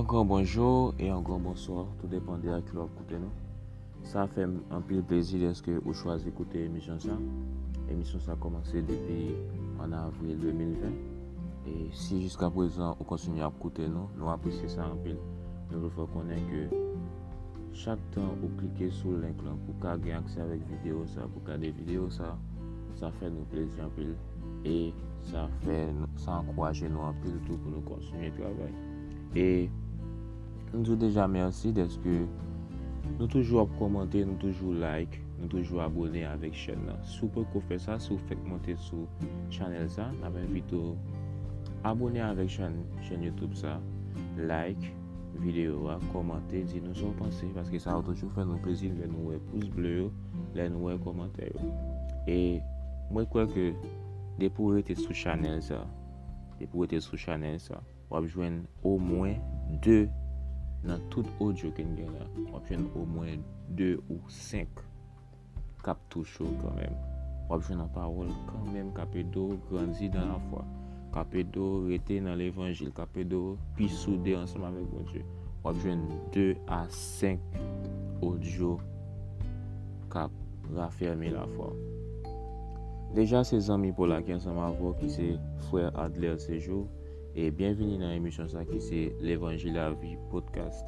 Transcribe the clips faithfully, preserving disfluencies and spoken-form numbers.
Yon gran bonjou e yon gran bonswa, tou depann de a ki lè w ap koute nou. Sa fè m anpil plezi dèske ou chwazi koute emisyon sa. Emisyon sa kòmanse depi an avril de mil ven. E si jiskaprezan ou kontinye ap koute nou, nou apresye sa anpil. Nou vle fè w konnen ke chak tan ou klike sou link lan pou w ka gen aksè avèk videyo sa, pou w gade videyo sa, sa fè nou plezi anpil. E sa fè nou, sa ankouraje nou anpil tou pou nou kontinye travay. E m di w deja mèsi dèske nou toujou ap kòmante, nou toujou like, nou toujou abone avèk chèn nan. Si w poko fè sa, si w fèk monte sou chanèl sa, n ap envite w abone avèk chèn, chèn YouTube sa, like videyo a, kòmante, di nou sa w panse, paske sa ap toujou fè nou plezi lè nou wè pous ble yo, lè nou wè kòmantè yo. E mwen kwè ke depi w rete sou chanèl sa, depi w rete sou chanèl sa, w ap jwenn omwen de nan tout odyo ke n gen la. W ap jwenn omwen de ou senk k ap touche w kanmenm. W ap jwenn yon pawòl kanmenm k ap ede w grandi nan lafwa, k ap ede w rete nan levanjil, k ap ede w pi soude ansanm avèk Bondye. W ap jwenn de a senk odyo k ap rafèmi lafwa w. Deja, se zanmi pa w la ki ansanm avè w, ki se frè Adler Séjour. E byenvini nan emisyon sa ki se Levanjil Lavi Podcast.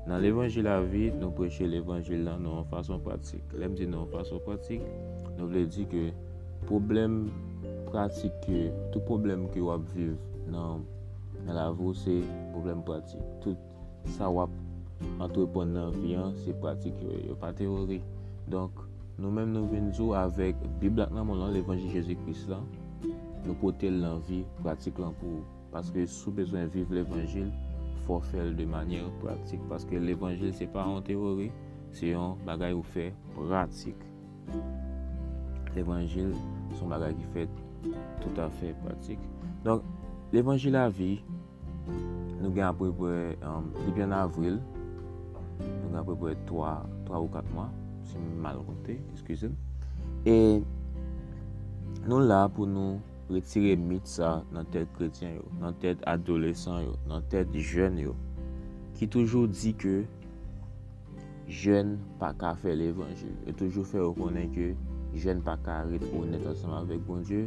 Nan Levanjil Lavi, nou preche levanjil lan nan yon fason pratik. Lè m di nan yon fason pratik, nou vle di ke pwoblèm pratik ke, tout pwoblèm ke w ap viv nan, nan lavi w, se pwoblèm pratik. Tout sa w ap antreprann nan vi an, se pratik yo ye, yo pa teyori. Donk, nou menm nou vin di w avèk Bib la k nan men w lan, levanjil Jezi Kris lan, nou pote l nan vi pratik lan pou ou. Paske si w bezwen viv levanjil, fò w fè l de manyè pratik. Paske levanjil se pa yon teyori, se yon bagay ou fè pratik. Levanjil se yon bagay ki fèt toutafè pratik. Donk, levanjil lavi, nou gen apeprè, um, depi an avril, nou gen apeprè twa, twa ou kat mwa, si m mal konte, eskize m. E nou la pou nou retire mit sa nan tèt kretyen yo, nan tèt adolesan yo, nan tèt jèn yo, ki toujou di ke jèn pa ka fè levanjil. Yo toujou fè yo konnen ke jèn pa ka ret onèt ansanm avèk Bondye,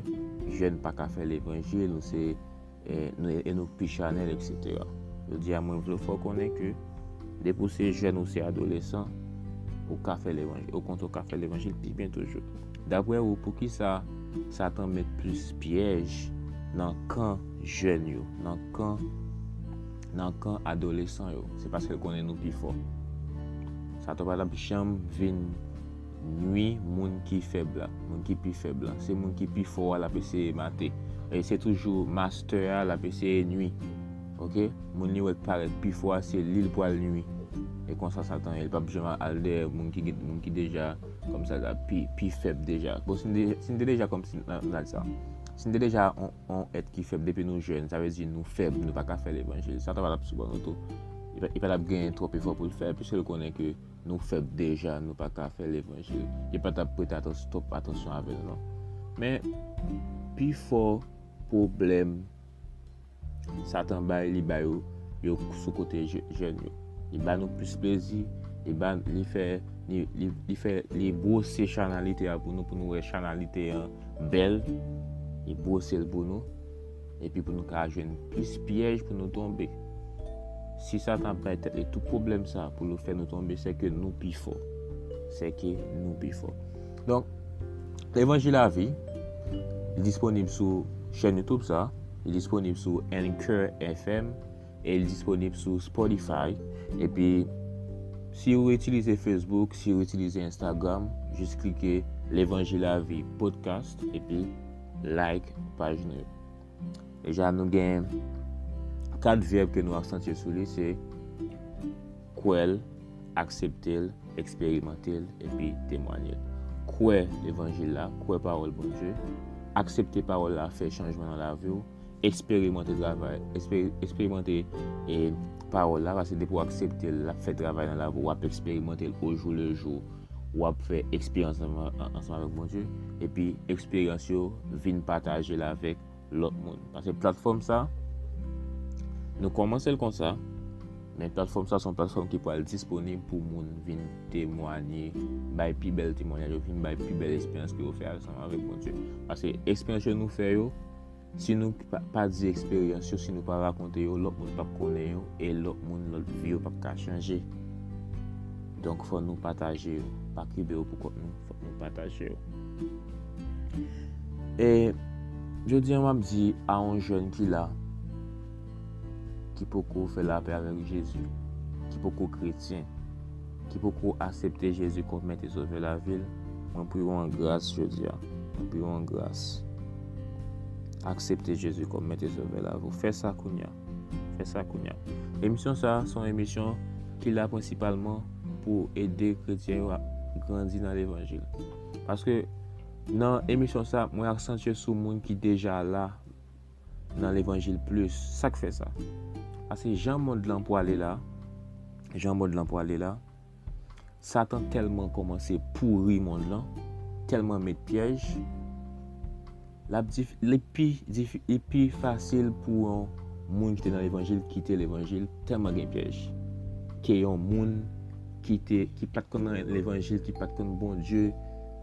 jèn pa ka fè levanjil, nou se, e, nou, e nou pi chanèl, etsetera. Jodi a, mwen vle fè w konnen ke depi w se jèn, ou se adolesan, ou ka fè levanjil. Okontrè, ou ka fè levanjil pi byen toujou. Daprè ou, poukisa Satan met plis pyèj nan kan jèn yo, nan kan, nan kan adolesan yo? Se paske l konnen nou pi fò. Satan pa t ap janm vin nwi moun ki fèb la, moun ki pi fèb la. Se moun ki pi fò a l ap eseye mate. E se toujou master a l ap eseye nwi. Oke? Moun li wè k parèt pi fò a, se li l pral nwi. E konsa Satan ye, li p ap janm al dèyè moun ki gen, moun ki deja kòmsi pi, pi fèb deja. Bon, si n de-, si n te deja kòmsi nan, nan sa. Si n te deja on, on èt ki fèb depi nou jèn, sa vle di nou fèb, nou pa ka fè levanjil. Satan pa t ap sou bò nou tou. Li pa, li pa t ap genyen twòp efò pou l fè, piske l konnen ke nou fèb deja, nou pa ka fè levanjil. Li pa t ap prete atans-, twòp atansyon avè nou, non. Men, pi fò pwoblèm Satan bay, li bay yo, yo sou kote je-, jèn yo. Li ba nou plis plezi, li ba, li fè, li, li, li fè, li bwose chanalite a pou nou, pou nou wè chanalite an bèl, li bwose l pou nou, epi pou nou ka jwenn plis pyèj pou nou tonbe. Si Satan ap bay tèt li tout pwoblèm sa pou l fè nou tonbe, se ke nou pi fò. Se ke nou pi fò. Donk, Levanjil Lavi, li disponib sou chèn YouTube sa, li disponib sou Anchor F M, e li disponib sou Spotify. Epi, si ou itilize Facebook, si ou itilize Instagram, jis klike Levanjil Lavi Podcast, epi like paj nou yo. Deja, nou gen kat vèb ke nou aksantye sou li, se kwè l, aksepte l, eksperimante l, epi temwanye l. Kwè levanjil la, kwè pawòl Bondye, aksepte pawòl la fè chanjman nan lavi w, eksperimante travay, ekspe-, eksperimante, e, pawòl la, paske depi w aksepte l, l ap fè travay nan lavi w, w ap eksperimante l ojou lejou, w ap fè eksperyans ansanm, ansanm avèk Bondye, epi eksperyans yo vin pataje l avèk lòt moun. Paske platfòm sa, nou kòmanse l konsa, Men platfòm sa se yon platfòm ki pral disponib pou moun vin temwanye, bay pi bèl temwanyaj yo, vin bay pi bèl eksperyans ke yo fè ansanm avèk Bondye. Paske eksperyans yo nou fè yo, si nou pa, pa di eksperyans yo, si nou pa rakonte yo, lòt moun p ap konnen yo, e lòt moun, lòt vi yo p ap ka chanje. Donk, fò nou pataje yo. Pa kenbe yo pou kont nou, fò nou pataje yo. E jodi a, m ap di a yon jèn ki la, ki poko fè lapè avèk Jezi, ki poko kretyen, ki poko aksepte Jezi kòm Mèt e Sovè lavi l, mwen priye w an gras jodi a. Mwen priye w an gras. Aksepte Jezi kòm Mèt e Sovè lavi w. Fè sa kounye a. Fè sa kounye a. Emisyon sa a se yon emisyon ki la prensipalman pou ede kretyen yo a grandi nan levanjil. Paske nan emisyon sa a, mwen aksantye sou moun ki deja la nan levanjil plis. Sa k fè sa? Paske jan mond lan pwale la, jan mond lan pwale la, Satan tèlman kòmanse pouri mond lan, tèlman met pyèj, l ap dif-, li pi difi-, li pi fasil pou yon moun ki te nan levanjil kite levanjil, tèlman gen pyèj, ke yon moun ki te, ki pa t konn levanjil, ki pa t konn Bondye,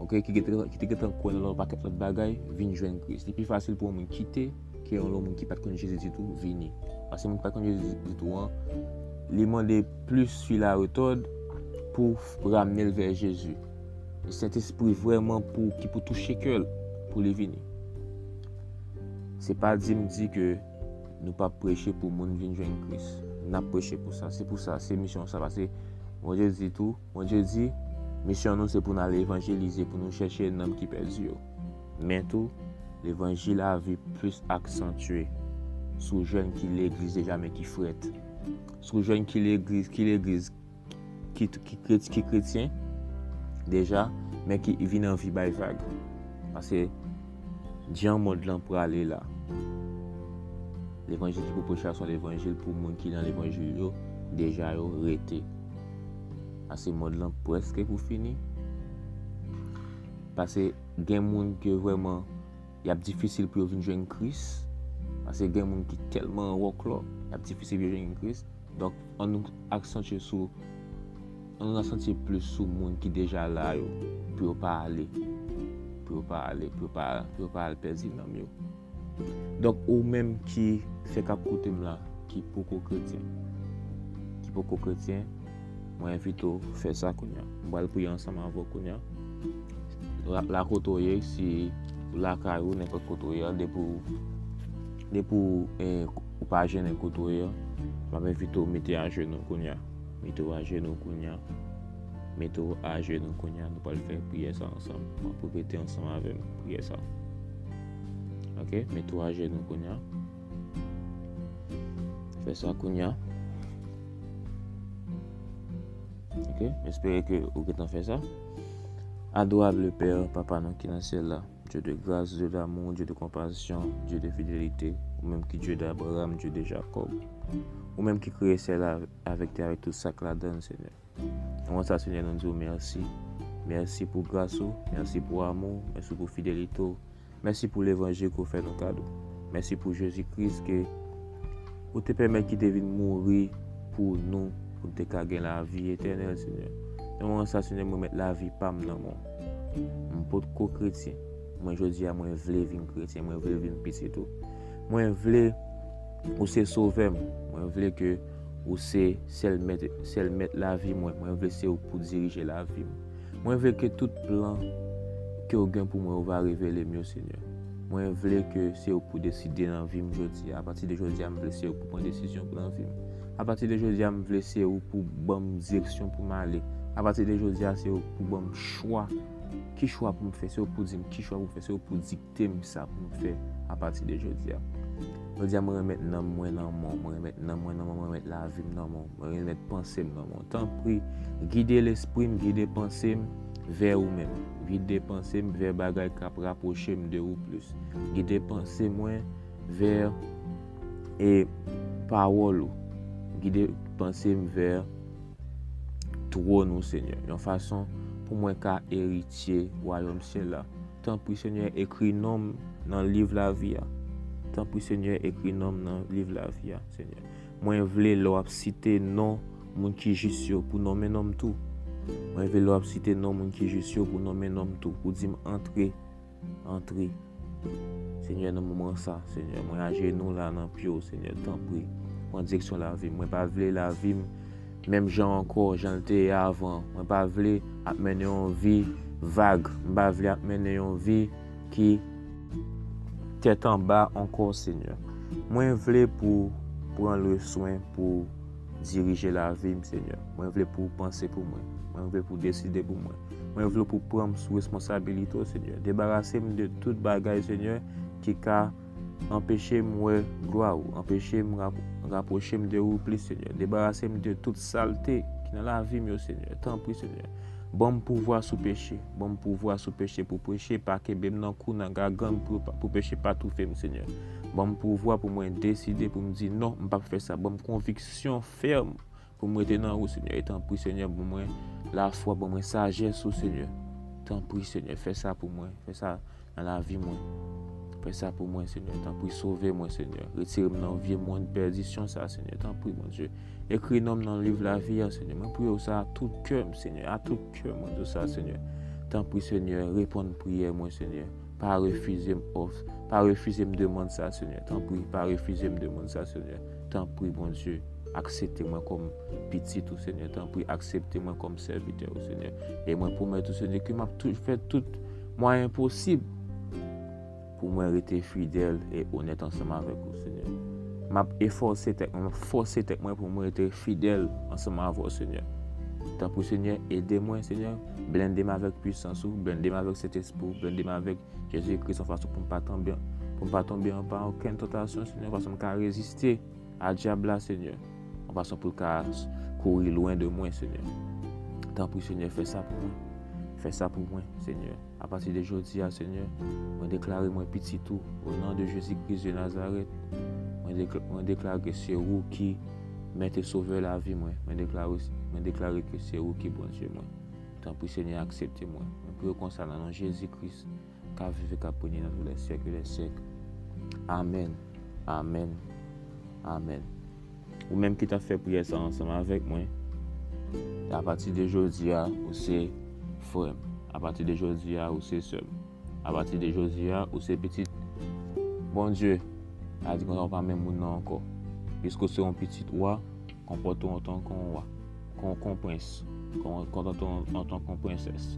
oke, ki te, ki te gentan kwè nan yon pakèt lòt bagay, vin jwenn Kris. Li pi fasil pou yon moun kite ke yon lòt moun ki pa t konn Jezi ditou vini. Paske moun ki pa t konn Jezi ditou an, li mande plis fil a retòd pou ramne l vè Jezi. E Sentespri vrèman pou, ki pou touche kè l pou li vini. Se pa di m di ke nou p ap preche pou moun vin jwenn Kris. N ap preche pou sa. Se pou sa, se misyon sa. Paske Bondye di tou, Bondye di, misyon nou se pou n al evanjelize, pou nou chèche nanm ki pèdi yo. Men tou, levanjil la vin plis aksantye sou jèn ki legliz deja, men ki frèt. Sou jèn ki legliz, ki legliz, ki, ki, kret-, ki kretyen deja, men ki vin anvi bay vag. Paske jan mond lan prale la, levanjil ki pou preche a se yon levanjil pou moun ki nan levanjil yo deja yo rete. Paske mond lan prèske pou fini. Paske gen moun ke vrèman y ap difisil pou yo vin jwenn Kris. Paske gen moun ki tèlman wòklò, y ap difisil pou yo jwenn Kris. Donk, ann nou aksantye sou, ann nou aksantye plis sou moun ki deja la yo, pou yo pa ale, pou yo pa ale, pou yo pa, pou yo pa al pèdi nanm yo. Donk, ou menm ki fèk ap koute m la, ki poko kretyen, ki poko kretyen, mwen envite w fè sa kounye a. M pral priye ansanm avè w kounye a. La, la kote w ye, si w lakay ou, nenpòt kote w ye, depi w, depi w, eh, ou pa jennen kote w ye, m ap envite w mete ajenou kounye a. Mete w ajenou kounye a. Mete w ajenou kounye a. Nou pral fè priyè sa ansanm. W ap repete ansanm avè m priyè sa. Oke? Mete w ajenou kounye a. Fè sa kounye a. Oke? M espere ke ou gentan fè sa. Adorable Père, Papa nou ki nan syèl la, Dieu de grâce, Dieu d'amour, Dieu de compassion, Dieu de fidélité, ou menm ki Dieu d'Abraham, Dieu de Jacob, ou menm ki kreye syèl la avèk tè avèk tout sa k ladan l, Senyè. Nan non sa, Senyè, nou di w mèsi. Mèsi pou gras ou, mèsi pou amou, mèsi pou fidelite w, mèsi pou levanjil ke w fè nou kado. Mèsi pou Jezi Kris ke ou te pèmèt ki te vin mouri pou nou, pou n te ka gen lavi etènèl, Senyè. Nan moman sa, Senyè, mwen met lavi pa m nan men w. M potko kretyen. Mwen, jodi a, mwen vle vin kretyen. Mwen vle vin pitit ou. Mwen vle ou se sovè m. Mwen vle ke ou se sèl mèt, sèl mèt lavi mwen. Mwen vle se ou pou dirije lavi m. Mwen vle ke tout plan ke w gen pou mwen, ou va revele m yo, Senyè. Mwen vle ke se ou pou deside nan vi m jodi a. Apati de jodi a, m vle se ou pou pran desizyon pou nan vi m. Apati de jodi a, m vle se ou pou ban m direksyon pou m ale. Apati de jodi a, se ou pou ban m chwa. Ki chwa pou m fè? Se ou pou di m ki chwa pou m fè. Se ou pou dikte m sa pou m fè apati de jodi a. Jodi a, mwen remèt nanm mwen nan men w. Mwen remèt nanm mwen nan men w. Mwen remèt lavi m nan men w. Mwen remèt panse m nan men w. Tanpri, gide lespri m, gide panse m vè ou menm. Gide panse m vè bagay k ap rapwoche m de ou plis. Gide panse mwen vè, e, pawòl ou. Gide panse m vè twòn ou, Senyè, yon fason pou mwen ka eritye wayòm syèl la. Tanpri, Senyè, ekri non m nan liv lavi a. Tanpri, Senyè, ekri non m nan liv lavi a, Senyè. Mwen vle lè w ap site non moun ki jis yo pou nonmen non m tou. Mwen vle lè w ap site non moun ki jis yo pou nonmen non m tou, pou di m antre, antre. Senyè, nan moman sa, Senyè, mwen ajenou la nan pye w, Senyè, tanpri, pran direksyon lavi m. Mwen pa vle lavi m menm jan ankò, jan l te ye avan. Mwen pa vle ap mennen yon vi vag. Mwen pa vle ap mennen yon vi ki tèt anba ankò, Senyè. Mwen vle pou pran le swen pou dirije lavi m, Senyè. Mwen vle pou w panse pou mwen. Mwen vle pou w deside pou mwen. Mwen vle pou w pran m sou responsabilite w, Senyè. Debarase m de tout bagay, Senyè, ki ka anpeche m wè glwa w, anpeche m rap-, rapwoche m de ou plis, Senyè. Debarase m de tout salte ki nan lavi m yo, Senyè. Tanpri, Senyè. Ban m pouvwa sou peche. Ban m pouvwa sou peche pou peche pa kenbe m nan kou, nan gagann, pou, pou peche pa toufe m, Senyè. Ban m pouvwa pou mwen deside, pou m di non, m p ap fè sa. Ban m konviksyon fèm pou m rete nan ou, Senyè. E tanpri, Senyè, ban mwen lafwa, ban mwen sajès ou, Senyè. Tanpri, Senyè, fè sa pou mwen. Fè sa nan lavi mwen. Fè sa pou mwen, Senyè. Tanpri, sove mwen, Senyè. Retire m nan vye mond pèdisyon sa, Senyè. Tanpri, Bondye. Ekri non m nan liv lavi a, Senyè. Mwen priye w sa a tout kè m, Senyè. A tout kè m, mwen di w sa, Senyè. Tanpri, Senyè, reponn priyè mwen, Senyè. Pa refize m òf, pa refize m demann sa, Senyè. Tanpri, pa refize m demann sa, Senyè. Tanpri, Bondye, aksepte mwen kòm pitit ou, Senyè. Tanpri, aksepte mwen kòm sèvitè ou, Senyè. E mwen pwomèt ou, Senyè, ke m ap tou-, fè tout mwayen posib pou mwen rete fidèl e onèt ansanm avèk ou, Senyè. M ap efòse tèt mwen, m ap fòse tèt mwen pou mwen rete fidèl ansanm avè w, Senyè. Tanpri, Senyè, ede mwen, Senyè. Blende m avèk pisans ou, blende m avèk Sentespri w, blende m avèk Jezi Kris, yon fason pou m pa tonbe, pou m pa tonbe anba okenn tantasyon, Senyè, yon fason m ka reziste a dyab la, Senyè, yon fason pou l ka kouri lwen de mwen, Senyè. Tanpri, Senyè, fè sa pou mwen. Fè sa pou mwen, Senyè. Apati de jodi a, Senyè, mwen deklare mwen pitit ou, o non de Jezi Kris de Nazarèt. Mwen dekla-, mwen deklare ke se ou ki Mèt e Sovè lavi mwen. Mwen deklare, mwen deklare ke se ou ki Bondye mwen. Tanpri, Senyè, aksepte mwen. Mwen priye w konsa nan non Jezi Kris, k ap viv e k ap règne nan tout lè syèk de lè syèk. Amèn. Amèn. Amèn. Ou menm ki t ap fè priyè sa ansanm avèk mwen, apati de jodi a, ou se frè m. Apati de jodi a, ou se sè m. Apati de jodi a, ou se pitit Bondye. A di konsa, ou pa menm moun nan ankò. Piske ou se yon pitit wa, konpòte w antanke yon wa, kon, kon prens, kon, konpòte w antanke yon prensès.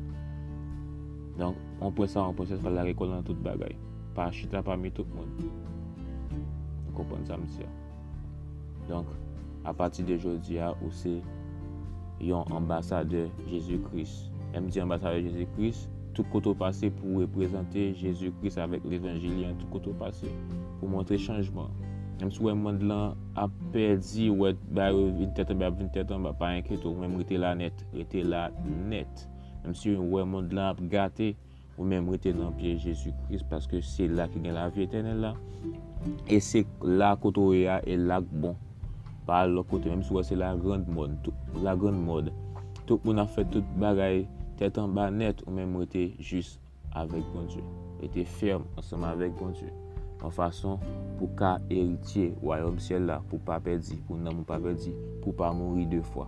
Donk, yon prens ak yon prensès pral lage kò l nan tout bagay. Pa chita pami tout moun. Ou konprann sa m di a? Donk, apati de jodi a, ou se yon anbasadè Jezi Kris. Lè m di anbasadè Jezi Kris, tout kote w pase pou w reprezante Jezi Kris avèk levanjil li an, tout kote w pase, pou montre chanjman. Menm si w wè mond lan ap pèdi, w wè bagay yo vin tèt anba, ap vin tèt anba, pa enkyete w, ou menm rete la nèt, rete la nèt. Menm si w wè mond lan ap gate, ou menm rete nan pye Jezi Kris, paske se la ki gen lavi etènèl la. E se la kote w ye a, e la k bon. Pa al lòt kote, menm si w wè se la grande mode, tout, la grande mode. Tout moun ap fè tout bagay tèt anba nèt, ou menm rete jis avèk Bondye. Rete fèm ansanm avèk Bondye. Yon fason pou w ka eritye wayòm syèl la, pou w pa pèdi, pou nanm ou pa pèdi, pou w pa mouri de fwa.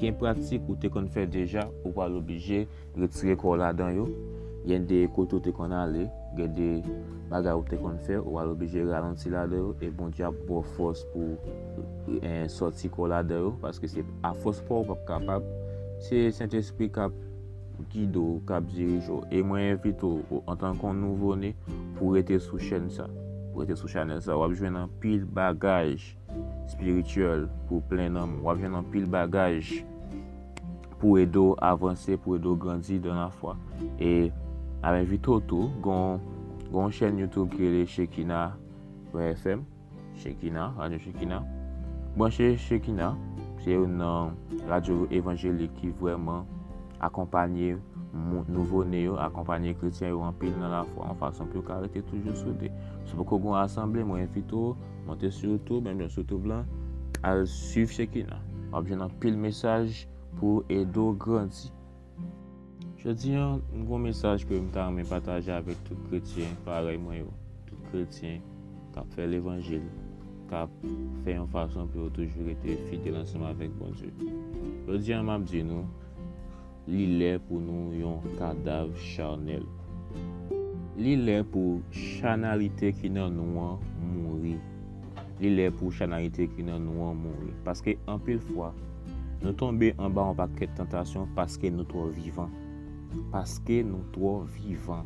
Gen pratik ou te konn fè deja, ou pral oblije retire kò w ladan yo. Gen de kote ou te konn ale, gen de bagay ou te konn fè, ou pral oblije ralanti ladan yo, e Bondye ap ba w fòs pou, eh, sòti kò w ladan yo, paske se afòs pa w, ou p ap kapab. Se Sentespri k ap gide w, k ap dirije w. E mwen envite w, antanke yon nouvo ne, pou w rete sou chèn sa, pou w rete sou chanèl sa. W ap jwenn anpil bagay espirityèl pou plen nanm ou. W ap jwenn anpil bagay pou ede w avanse, pou ede w grandi dan lafwa. E m ap envite w tou, gon, gon chèn YouTube ki rele Shekina F M, Shekina, Radyo Shekina. Branche Shekina, se youn nan radyo evanjelik ki vrèman akonpanye moun, nouvo ne yo, akonpanye kretyen yo anpil nan lafwa, yon fason pou yo ka rete toujou soude. Si w poko gon asanble, mwen envite w monte sou YouTube, menm jan sou YouTube lan, al swiv Shekina. W ap jwenn anpil mesaj pou ede w grandi. Jodi a, m gon mesaj ke m ta renmen pataje avèk tout kretyen parèy mwen yo, tout kretyen k ap fè levanjil. k ap fè yon fason pou yo toujou rete fidèl ansanm avèk Bondye. Jodi a, m ap di nou, li lè pou nou yon kadav chanèl. Li lè pou chanalite ki nan nou an mouri. Li lè pou chanalite ki nan nou an mouri. Paske anpil fwa, nou tonbe anba yon pakèt tantasyon paske nou twò vivan. Paske nou twò vivan.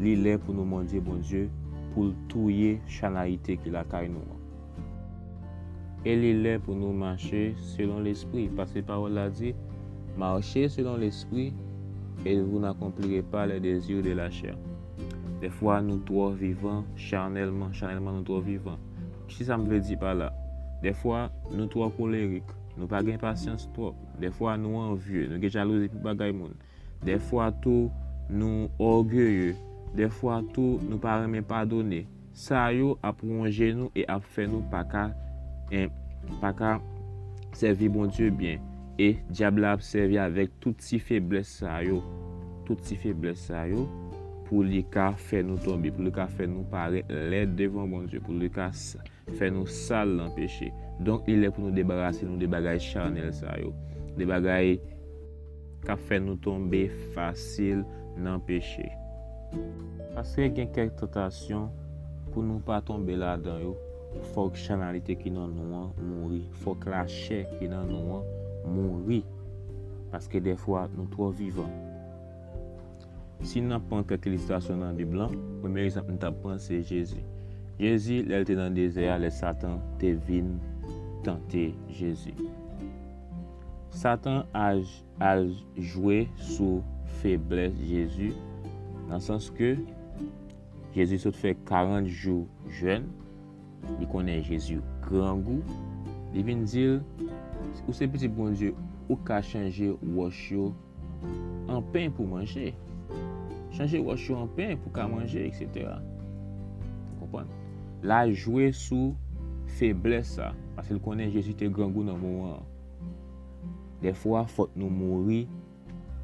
Li lè pou nou mande Bondye pou l touye chanalite ki lakay nou an. E li lè pou nou mache selon Lespri, paske pawòl la di, marchez selon l'esprit et vous n'accomplirez pas les désirs de la chair. Dèfwa nou twò vivan chanèlman, chanèlman nou twò vivan. Kisa m vle di pa la? Dèfwa nou twò kolerik, nou pa gen pasyans twòp. Dèfwa nou anvye, nou gen jalouzi pou bagay moun. Dèfwa tou nou ògeye. Dèfwa tou nou pa renmen padone. Sa yo ap wonje nou e ap fè nou pa ka, en, pa ka sèvi Bondye byen. E dyab la ap sèvi avèk tout ti feblès sa yo, tout ti feblès sa yo, pou li ka fè nou tonbe, pou li ka fè nou parèt lèd devan Bondye, pou li ka s-, fè nou sal nan peche. Donk, li lè pou nou debarase nou de bagay chanèl sa yo, de bagay k ap fè nou tonbe fasil nan peche. Paske gen kèk tantasyon, pou nou pa tonbe ladan yo, fòk chanalite ki nan nou an mouri, fòk lachè ki nan nou an mouri. Paske dèfwa, nou twò vivan. Si n ap pran kèk ilistrasyon nan Bib lan, premye egzanp m t ap pran se Jezi. Jezi, lè l te nan dezè a, lè Satan te vin tante Jezi. Satan al, al jwe sou feblès Jezi, nan sans ke Jezi sot fè karant jou jèn, li konnen Jezi grangou, li vin di l, "Ou se pitit Bondye, ou ka chanje wòch yo an pen pou manje. Chanje wòch yo an pen pou ka manje, et cetera." Ou konprann? L al jwe sou feblès sa, paske l konnen Jezi te grangou nan moman an. Dèfwa, fòk nou mouri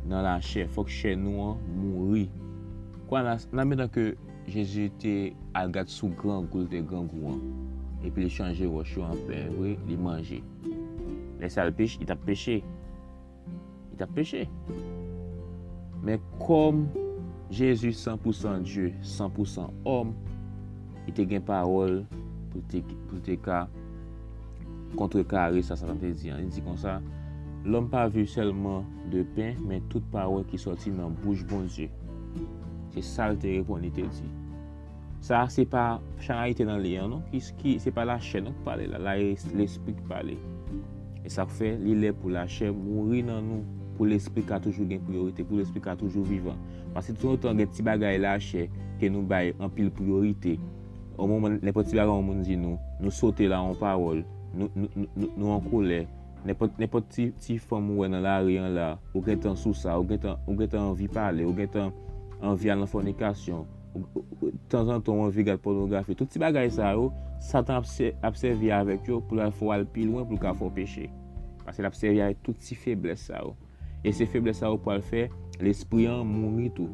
nan lachè, fòk chè nou an mouri. Kwa la, nan mitan ke Jezi te al gad sou grangou l te grangou an, epi l chanje wòch yo an pen vre, li manje. Lè sa l peche, li t ap peche. Li t ap peche. Men kòm Jezi san pou san Dye, san pou san òm, li te gen pawòl pou l te, pou l te ka kontrekare sa Satan te di an. Li di konsa, "L'homme pas vivra seulement de pain, men tout pawòl ki sòti nan bouch Bondye." Se sa l te reponn, li te di. Sa se pa chanalite nan li an non, ki, ki, se pa lachè non k pale la, la e lespri k pale. E sa k fè li lè pou lachè mouri nan nou, pou lespri ka toujou gen priyorite, pou lespri ka toujou vivan. Paske toutotan gen ti bagay lachè ke nou bay anpil priyorite, yon moman, nenpòt ti bagay yon moun di nou, nou sote la yon pawòl, nou, nou, nou, nou, nou an kolè, nenpòt, nenpòt ti, ti fanm ou wè nan lari an la, ou gentan sou sa, ou gentan, ou gentan anvi pale, ou gentan anvi al nan fònikasyon, ou, ou, ou, tanzantan ou anvi gad pònografi. Tout ti bagay sa yo, Satan ap sè-, ap sèvi avèk yo pou l al fè w al pi lwen, pou l ka fè w peche. Paske l ap sèvi avèk tout ti feblès sa yo. E se feblès sa yo pral fè lespri an mouri tou.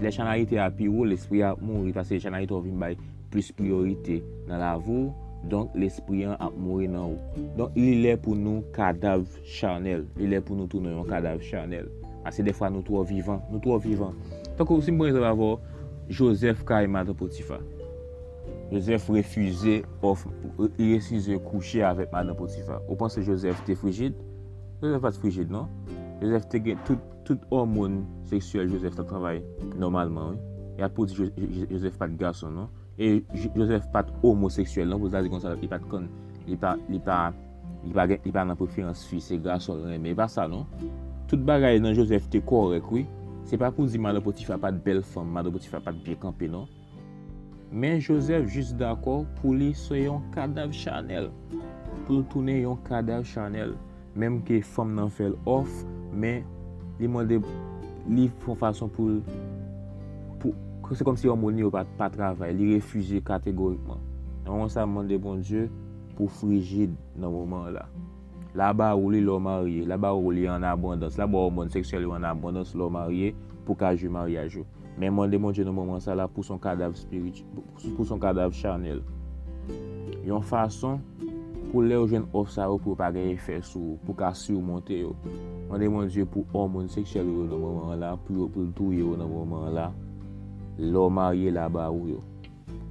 Lè chanalite a pi wo, lespri a ap mouri, paske chanalite w vin bay plis priyorite nan lavi w, donk lespri an ap mouri nan ou. Donk, li lè pou nou kadav chanèl. Li lè pou nou tounen yon kadav chanèl. Paske dèfwa nou twò vivan, nou twò vivan. Tankou si m pran egzanp avè w, Jozèf kay madan Potifa. Jozèf refize òf, li refize kouche avèk madan Potifa. Ou panse Jozèf te frijid? Jozèf pa t frijid, non. Jozèf te gen tout, tout òmòn seksyèl Jozèf t ap travay nòmalman, wi. Y ap pou di Jo-, Jo-, Jozèf pa t gason, non. E Jo-, Jozèf pa t omoseksyèl, non, pou sa di konsa, li pa t konn, li pa, li pa, li pa gen, li pa nan preferans fi, se gason l renmen. E pa sa, non. Tout bagay nan Jozèf te kòrèk, wi. Se pa pou di madan Potifa pa t bèl fanm, madan Potifa pa t byen kanpe, non. Men Jozèf jis dakò pou li se yon kadav chanèl, pou l tounen yon kadav chanèl. Menm ke fanm nan fè l òf, men li mande, li fè yon fason pou l, pou, se kòmsi òmòn li yo pa, pa travay, li refize kategorikman. Nan moman sa, mande Bondye pou frijid nan moman an la. L a ba ou li lè w marye, l a ba ou li an abondans, l a ba w òmòn seksyèl yo an abondans lè w marye pou w ka jwi maryaj ou. Men mande Bondye nan moman sa la pou s on kadav espirityèl, pou s on kadav chanèl. yon fason pou lè yo jwenn òf sa yo, pou yo pa gen efè sou ou, pou ka simonte yo. Mande Bondye pou òmòn seksyèl ou yo nan moman an la, pou yo, pou l touye yo nan moman an la. Lè w marye la ba ou yo.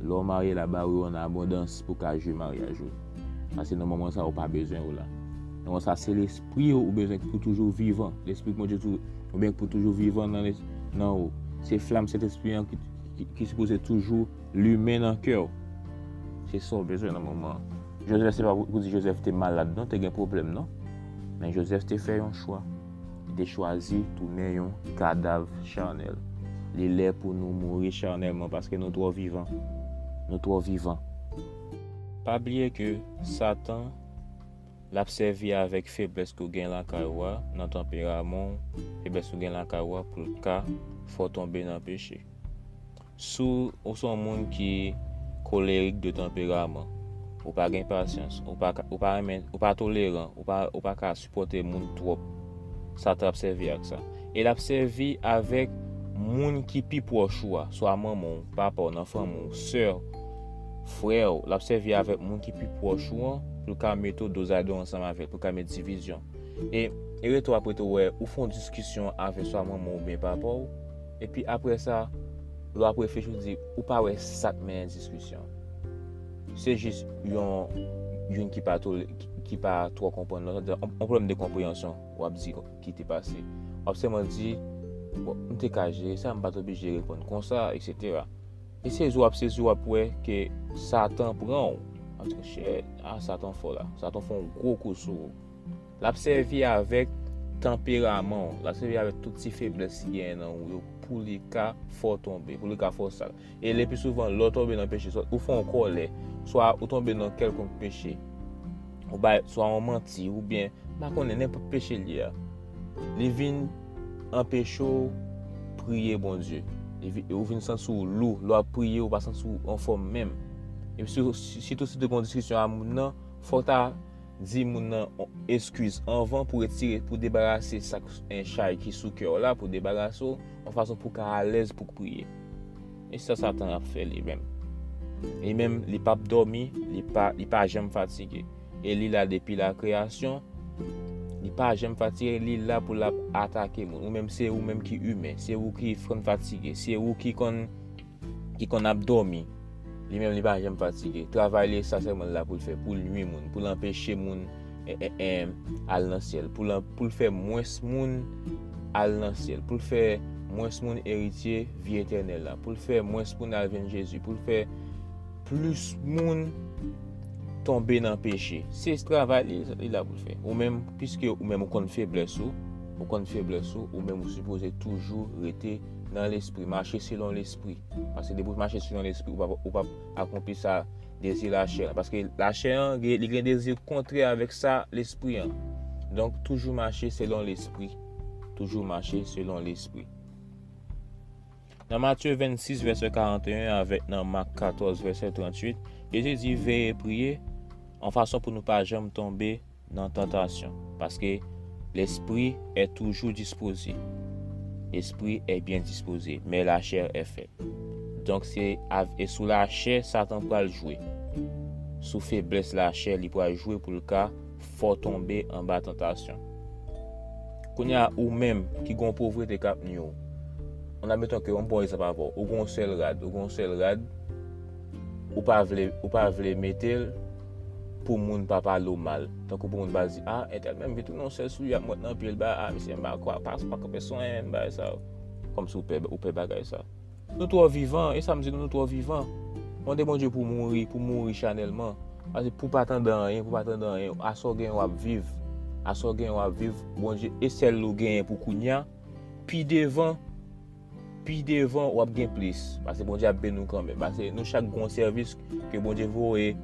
Lè w marye la ba ou yo an abondans pou ka jwi maryaj ou. Paske nan moman sa ou pa bezwen yo la. Nan moman sa se lespri ou ou bezwen pou toujou vivan. Lespri Bondye tou, ou byen pou toujou vivan nan, nan ou. Se flanm Sentespri an ki, ki, ki sipoze toujou limen nan kè w. Se sa w bezwen nan moman an. Jozèf, se pa pou, pou di Jozèf te malad non, te gen pwoblèm non. Men Jozèf te fè yon chwa. Li te chwazi tounen yon kadav chanèl. Li lè pou nou mouri chanèlman paske nou twò vivan. Nou twò vivan. Pa bliye ke Satan l ap sèvi avèk feblès ke w gen lakay ou a, nan tanperaman w, feblès ke w gen lakay ou a pou l ka fè w tonbe nan peche. Si w se yon moun ki kolerik de tanperaman, ou pa gen pasyans, ou pa ka, ou pa renmen, ou pa toleran, ou pa, ou pa ka sipòte moun twòp, Satan ap sèvi ak sa. E l ap sèvi avèk moun ki pi pwòch ou a, swa manman w, papa w, nan fanmi w, sè w, frè w, l ap sèvi avèk moun ki pi pwòch ou an pou l ka mete w dozado ansanm avè l, pou l ka mete divizyon. E, e rete w ap rete w wè, ou fè yon diskisyon avè swa manman w oubyen papa w, epi apre sa, lè w ap reflechi, w di, ou pa wè sa k mennen diskisyon. Se jis yon, youn ki pa tole, ki, ki pa twò konprann lòt, yon, yon pwoblèm de konpreyansyon, w ap di ki te pase. W ap sèlman di, bon, m te ka jere sa, m pa t oblije reponn konsa, etsetera. E sezi w ap sezi, w ap wè ke Satan pran w. W ap di, shit, ah, Satan fò la. Satan fè yon gwo kou sou ou. L ap sèvi avèk tanperaman w. L ap sèvi avèk tout ti feblès ki genyen nan ou yo pou li ka fè w tonbe, pou li ka fè w sal. E le pi souvan, lè w tonbe nan peche, swa ou fè yon kòlè, swa ou tonbe nan kèlkonk peche, ou bay, swa yon manti, oubyen, m pa konnen, nenpòt peche l ye a, li vin anpeche w priye Bondye. Li vi-, ou vin santi w lou, lè w ap priye, ou pa santi w anfòm menm. Epi si, si, sitou si w te gen yon diskisyon a moun nan, fò w ta di moun nan eskiz anvan pou retire, pou debarase sa k, en, chay ki sou kè w la, pou debarase w, yon fason pou w ka alèz pou w priye. E sa Satan ap fè li menm. Li menm, li p ap dòmi, li pa, li pa janm fatige. E li la depi lakreyasyon, li pa janm fatige, li la pou l ap atake moun. Ou menm, se ou menm ki imen, se ou ki konn fatige, se ou ki konn, ki konn ap dòmi. Li menm, li pa janm fatige. Travay li, sa sèlman l la pou l fè, pou l nwi moun, pou l anpeche moun, e, e, e, al nan syèl, pou l an-, pou l fè mwens moun al nan syèl, pou l fè mwens moun eritye vi etènèl la, pou l fè mwens moun al jwenn Jezi, pou l fè plis moun tonbe nan peche. Se travay li, li la pou l fè. Ou menm, piske ou menm ou konn feblès ou, ou konn feblès ou, ou menm ou sipoze toujou rete nan lespri, mache selon lespri. Paske depi w mache selon lespri, ou p ap, ou p ap akonpli sa dezi lachè an. Paske lachè an, gen, li gen dezi kontrè avèk sa lespri an. Donk, toujou mache selon lespri. Toujou mache selon lespri. Nan Matye vennsis, vèsè karanteyen, avèk nan Mak katòz, vèsè tranntuit, Jezi di, veye priye, an fason pou nou pa janm tonbe nan tantasyon. Paske lespri è toujou dispoze. Lespri è byen dispoze, men lachè è fèb. Donk, se av-, e sou lachè, Satan pral jwe. Sou feblès lachè, li pral jwe pou l ka fè w tonbe anba tantasyon. Kounye a, ou menm ki gen yon povrete k ap nwi w, on admeton ke, m pran yon egzanp avè w, ou gen yon sèl rad, ou gen yon sèl rad, ou pa vle, ou pa vle mete l pou moun pa pale w mal. Tankou pou moun pa di, ah, entèl menm vin tounen yon sèl soulye ap mèt nan pye l, ba, ah, misye m pa kwè, pa, pa kanpe sou anyen, menm bagay sa yo. Kòmsi ou pè, ou pè bagay sa. Nou twò vivan, e sa m di nou, nou twò vivan. Mande Bondye pou mouri, pou mouri chanèlman. Paske pou pa tande anyen, pou pa tande anyen, aswè w genyen w ap viv. Aswè w genyen w ap viv, Bondye, e sèl ou genyen pou kounye a, pi devan, pi devan w ap gen plis. Paske Bondye ap beni w kanmenm. Paske nou chak gen yon sèvis ke Bondye voye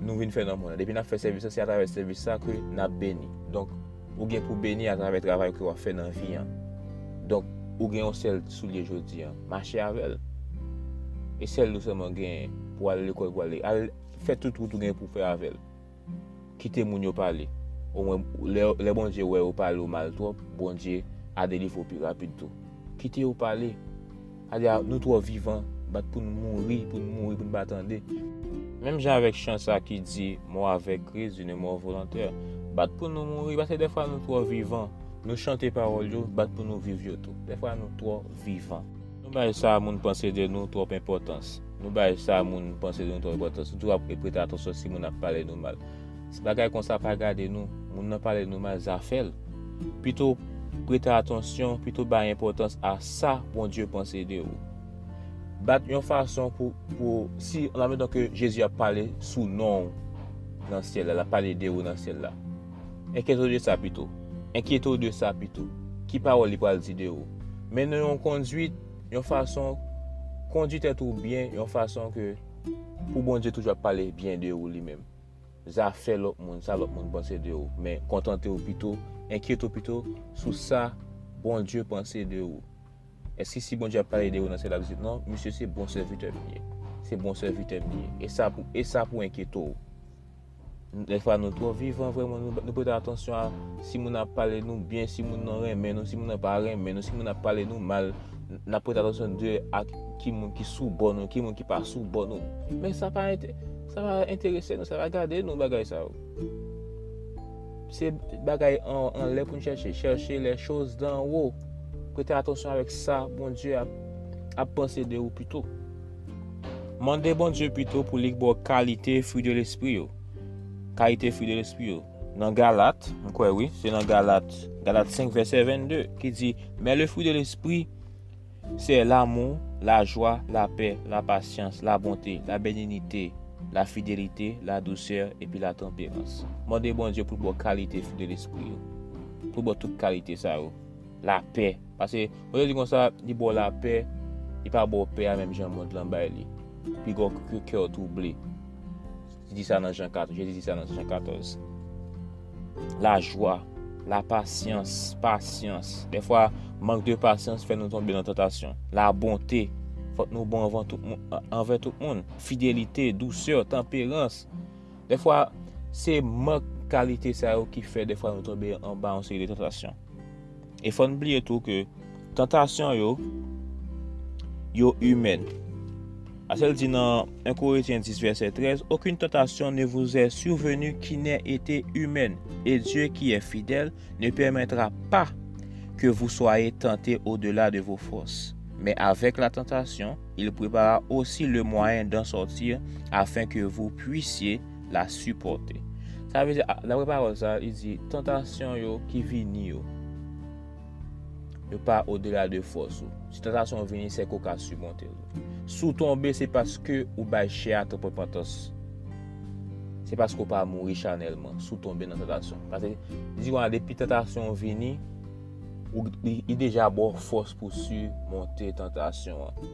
nou vin fè nan mond lan. Depi n ap fè sèvis la, se atravè sèvis sa ke n ap beni. Donk, ou gen pou beni atravè travay ke w ap fè nan vi an. Donk, ou gen yon sèl soulye jodi an, mache avè l. E sèl ou sèlman genyen pou al lekòl, pou ale, al fè tout wout ou gen pou fè avè l. Kite moun yo pale. Omwen, lè, lè Bondye wè yo pale w mal twòp, Bondye a delivre w pi rapid tou. Kite yo pale. Sa di a, nou twò vivan. Bat pou nou mouri, pou nou mouri, pou nou pa tande. Menm jan avèk chan sa ki di, mò avèk Kris, d'une mort volontaire. Bat pou nou mouri, paske dèfwa nou twò vivan. Nou chante pawòl yo, bat pou nou viv yo tou. Dèfwa nou twò vivan. Nou bay sa moun panse de nou twòp enpòtans. Nou bay sa moun panse de nou twòp enpòtans. Nou toujou ap prete atansyon si moun ap pale nou mal. Si bagay konsa pa gade nou, moun nan pale nou mal, zafè l. Pito prete atansyon, pito bay enpòtans a sa Bondye panse de ou. Bat yon fason pou, pou si, admeton ke Jezi ap pale sou non w nan syèl la, l ap pale de ou nan syèl la. Enkyete w de sa pito. Enkyete w de sa pito. Ki pawòl li pral di de ou? Mennen yon kondwit, yon fason, kondwi tèt ou byen, yon fason ke pou Bondye toujou ap pale byen de ou li menm. Zafè lòt moun, sa lòt moun panse de ou. Men kontante w pito, enkyete w pito sou sa Bondye panse de ou. Èske si Bondye ap pale de ou nan syèl la, l ap di, non, misye se bon sèvitè m ye. Se bon sèvitè m ye. E sa pou, e sa pou enkyete w. Dèfwa nou twò vivan vrèman, nou, nou prete atansyon a si moun ap pale nou byen, si moun nan renmen nou, si moun nan pa renmen nou, si moun ap pale nou mal, n ap prete atansyon de a ki moun ki sou bò nou, ki moun ki pa sou bò nou. Men sa pa ente-, sa pa enterese nou, sa pa gade nou bagay sa yo. Se bagay an, anlè pou n chèche. Cherchez les choses d'en haut. Prete atansyon avèk sa Bondye ap, ap panse de ou pito. Mande Bondye pito pou li ba w kalite fwi de lespri yo. Kalite fwi de lespri yo. Nan Galat, m kwè wi, se nan Galat, Galat senk vèsè vennde, ki di, mais le fruit de l'esprit, c'est l'amour, la joie, la paix, la patience, la bonté, la bénignité, la fidélité, la douceur, epi la tempérance. Mande Bondye pou l ba w kalite fwi de lespri yo. Pou l ba w tout kalite sa yo. Lapè. Paske, mwen te di konsa, li ba w lapè, li pa ba w pè a menm jan mond lan bay li. Piga w ke kè w twouble. Li di sa nan Jan katòz, Jezi di sa nan Jan katòz. Lajwa, lapasyans, pasyans. Dèfwa, mank de pasyans fè nou tonbe nan tantasyon. Labonte, fòk nou bon anvan tout moun, anvè tout moun. Fidelite, dousè, tanperans. Dèfwa, se mank kalite sa yo ki fè dèfwa nou tonbe anba yon seri de tantasyon. E fò n bliye tou ke tantasyon yo, yo imèn. Paske l di nan en Korentyen dis vèsè trèz, aucune tentation ne vous est survenue qui n'ait été humaine, et Dieu qui est fidèle ne permettra pas que vous soyez tentés au-delà de vos forces. Mais avec la tentation, il prépara aussi le moyen d'en sortir afin que vous puissiez la supporter. Sa vle di, a, dapre pawòl sa, li di, tantasyon yo ki vini yo, yo pa odela de fòs ou. Si tantasyon vini, se ke w ka simonte l. Si w tonbe, se paske ou bay chè a twòp enpòtans. Se paske w pa mouri chanèlman si w tonbe nan tantasyon. Paske, di w a, depi tantasyon an vini, ou, li, li deja ba w fòs pou simonte tantasyon an.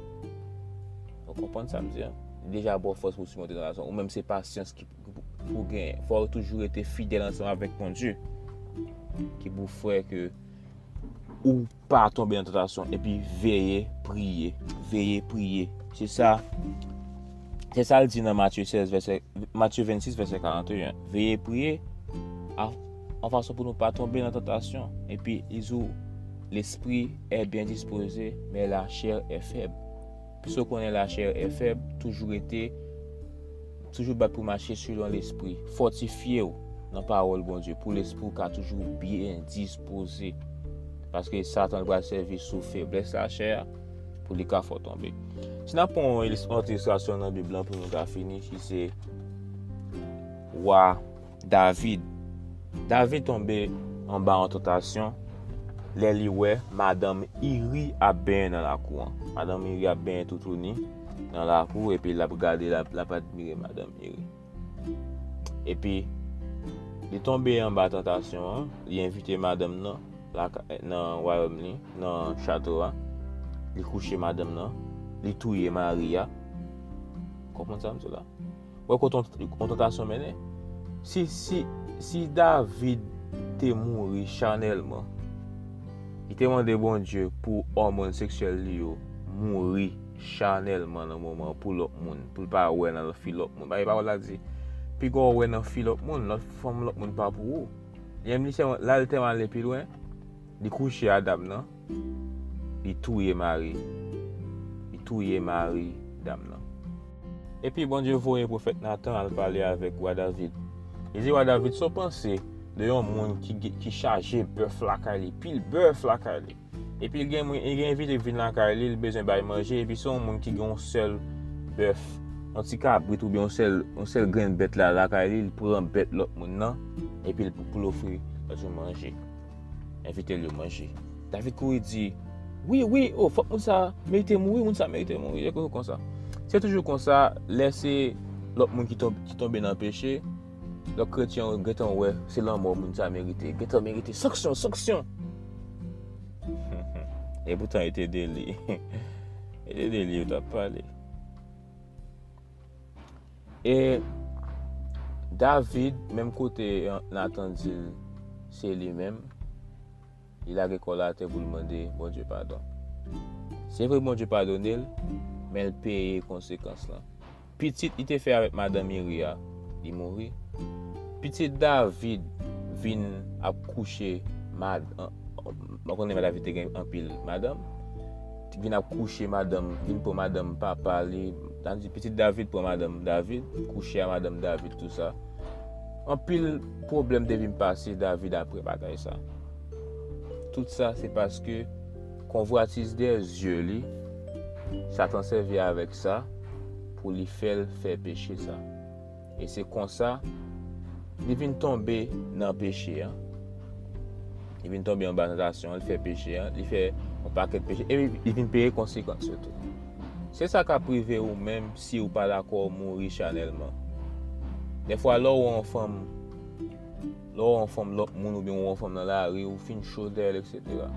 Ou konprann sa m di an? Li deja ba w fòs pou simonte tantasyon. Ou menm se pasyans ki pou, pou genyen. Fò w toujou rete fidèl ansanm avèk Bondye. Ki pou fè ke ou pa tonbe nan tantasyon. Epi veye, priye. Veye, priye. Se sa, se sa l di nan Matye sèz, vèsè, Matye vennsis, vèsè karanteyen. Veye, priye, a, an fason pou nou pa tonbe nan tantasyon. Epi, li di w, l'esprit est bien disposé, mais la chair est faible. Piske w konnen lachè e fèb, toujou rete, toujou bat pou mache selon lespri. Fòtifye w nan pawòl Bondye pou lespri w ka toujou byen dispoze. Paske Satan pral sèvi sou feblès lachè a pou li ka fè w tonbe. Si n ap pran yon ilis-, yon lòt ilistrasyon nan Bib lan pou nou ka fini, ki se wa David. David tonbe anba yon tantasyon lè li wè madanm Iri ap benyen nan lakou an. Madanm Iri ap benyen toutouni nan lakou, epi l ap gade, l ap, l ap admire madanm Iri. Epi, li tonbe anba tantasyon an, li envite madanm nan laka-, nan wayòm li, nan chato a. Li kouche madanm nan, li touye mari a. Konprann sa m di w la? Wè kote yon, yon tantasyon mennen. Si, si, si David te mouri chanèlman, li te mande Bondye pou òmòn seksyèl li yo mouri chanèlman nan moman pou lòt moun, pou l pa wè nan fi lòt moun. Paske pawòl la di, piga w wè nan fi lòt moun, lòt fanm lòt moun pa pou ou. Li menm li sèlman, la l tèlman ale pi lwen, li kouche a dam nan, li touye mari, li touye mari dam nan. Epi Bondye voye pwofèt Natan al pale avèk wa David. Li di wa David, sa w panse de yon moun ki, gen- ki chaje bèf lakay li, pil bèf lakay li. Epi li gen, li gen envite vin lakay li, li bezwen bay manje, epi se yon moun ki gen yon sèl bèf, yon ti kabrit oubyen yon sèl, yon sèl grenn bèt la lakay li, li pran bèt lòt moun nan, epi l pou, pou l ofri lòt moun manje. Envite l yo manje. David kouri di, wi, wi, oh, fòk moun sa merite mouri, moun sa merite mouri, e konsa. Se toujou konsa, lè se lòt moun ki tonbe, ki tonbe nan peche, lòt kretyen yo gentan wè se lanmò moun sa merite. Gentan merite sanksyon, sanksyon. E poutan e te de li. E te de li yo t ap pale. E David, menm kote Natan di l se li menm, li lage kò l atè pou l mande Bondye padon. Se vre Bondye padone l, men l peye konsekans lan. Pitit li te fè avèk madanm Iri a, li mouri. Pitit David vin ap kouche mad, mwen konnen David te gen anpil madanm. Vin ap kouche madanm, vin pran madanm papa li. Sa di pitit David pran madanm David, kouche a madanm David, tou sa. Anpil pwoblèm te vin pase David apre bagay sa. Tout sa se paske konvwatis de zye li, Satan sèvi avèk sa pou li fè l fè peche sa. E se konsa, li vin tonbe nan peche a. Li vin tonbe anba tantasyon, li fè peche a, li fè yon pakèt peche, epi li vin peye konsekans yo tou. Se sa k ap rive ou menm si w pa dakò mouri chanèlman. Dèfwa, lè w wè yon fanm, lè w wè yon fanm lòt moun oubyen w wè yon fanm nan lari, ou fin cho dèyè l, etsetera.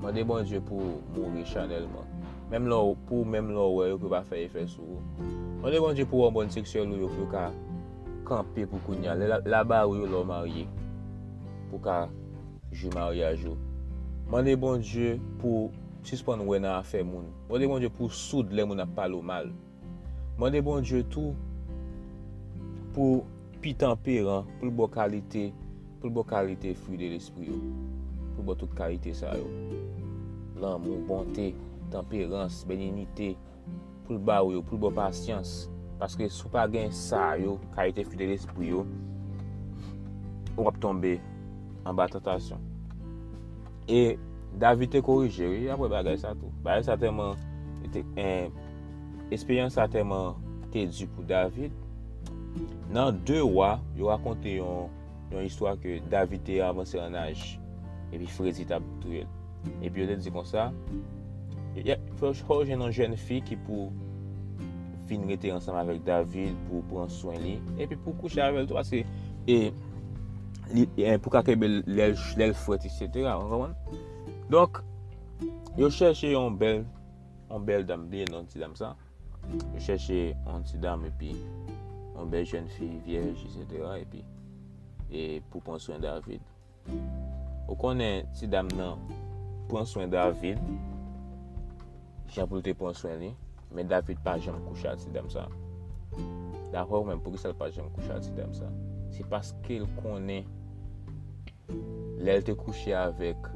Mande Bondye pou w mouri chanèlman. Menm lè w, pou w menm lè w wè yo, pou yo pa fè efè sou ou. Mande Bondye pou ògàn seksyèl ou yo, pou yo ka kanpe pou kounye a. Lè la, la ba ou yo lè w marye, pou w ka jwi maryaj ou. Mande Bondye pou w sispann wè nan afè moun. Mande Bondye pou w soud lè moun ap pale w mal. Mande Bondye tou pou w pi tanperan, pou l ba w kalite, pou l ba w kalite fwi de lespri yo. Pou l ba w tout kalite sa yo. Lanmou, bonte, tanperans, beninite, pou l ba w yo, pou l ba w pasyans. Paske si w pa gen sa yo, kalite fwi de lespri yo, w ap tonbe anba tantasyon. E David te korije, wi, apre bagay sa tou. Bagay sa tèlman, te, en, esperyans sa tèlman te di pou David. Nan de Wa, yo rakonte yon, yon istwa ke David te avanse an aj, epi fredi t ap touye l. Epi yo te di konsa, fò w jwenn yon jèn fi ki pou vin rete ansanm avèk David, pou pran swen li, epi pou kouche avè l tou, paske, e, li, e, pou ka kenbe l lè l, lè l frèt, etsetera. Ou konprann? Donk, yo chèche yon bèl, yon bèl dam, bliye non ti dam sa. Yo chèche yon ti dam epi yon bèl jèn fi, vyèj, etsetera, epi, e pou pran swen David. Ou konnen ti dam nan pran swen David, jan pou l te pran swen li, men David pa janm kouche ak ti dam sa. Daprè ou menm, poukisa l pa janm kouche ak ti dam sa? Se paske l konnen lè l te kouche avèk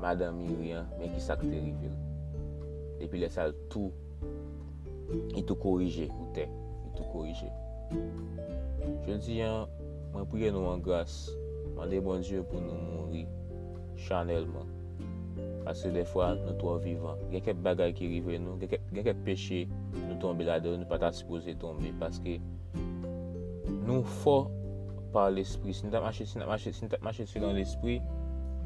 madanm Iri an, men kisa k te rive l. Depi lè sa, l tou, li tou korije, ou tè, li tou korije. Jodi a, mwen priye nou an gras, mande Bondye pou nou mouri chanèlman. Paske dèfwa, nou twò vivan. Gen kèk bagay ki rive nou, gen kèk, gen kèk peche nou tonbe ladan yo, nou pa ta sipoze tonbe. Paske nou fò pa lespri. Si nou t ap mache, si nou t ap mache, si nou t ap mache selon lespri,